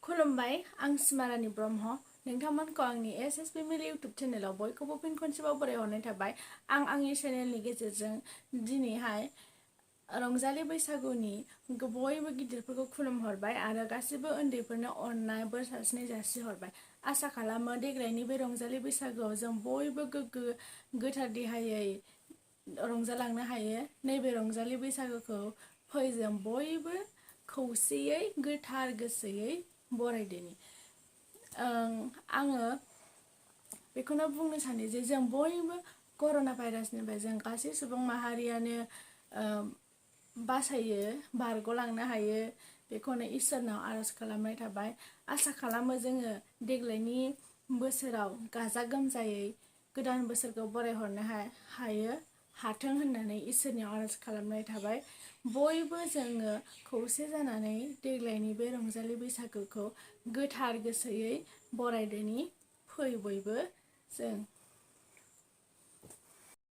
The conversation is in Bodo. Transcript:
खुलुमबाय आं सिमारानि ब्रह्म नोंथांमोनखौ आंनि एस फेमिलि इउटुब चेनेलाव बयखौबो फिन खनसेबाव बरायहरनाय थाबाय। आं आंनि चेनेलनि गेजेरजों दिनैहाय रंजालि बैसागुनि बयबो गिदिरफोरखौ खुलुमहरबाय आरो गासिबो उन्दैफोरनो अननाय बोर सारस्रिनाय जासिहरबाय। आसा खालामो देग्लायनि बे रंजालि बैसागुआव जों बयबो गोग्गो गोथार देहायै रंजालांनो हायो। नैबे रंजालि बैसागुखौ फै जों बयबो खौसेयै गोथार गोसोयै बरायदिनि। आङो बेखौनो बुंनो सानो जे जों बयबो कर'ना भाइरासनिफ्राय जों गासै सुबुं माहारियानो बासायो बारग'लांनो हायो बेखौनो इसोरनाव आर'ज खालामनाय थाबाय। आसा खालामो जोङो देग्लायनि बोसोराव गाजा गोमजायै गोदान बोसोरखौ बरायहरनो हाथों होननानै इसोरनियाव आर'ज खालामनाय थाबाय। बयबो जोङो खौसे जानानै देग्लायनि बे रंजालि बैसागुखौ गोथार गोसोयै बरायदिनि। फै बयबो जों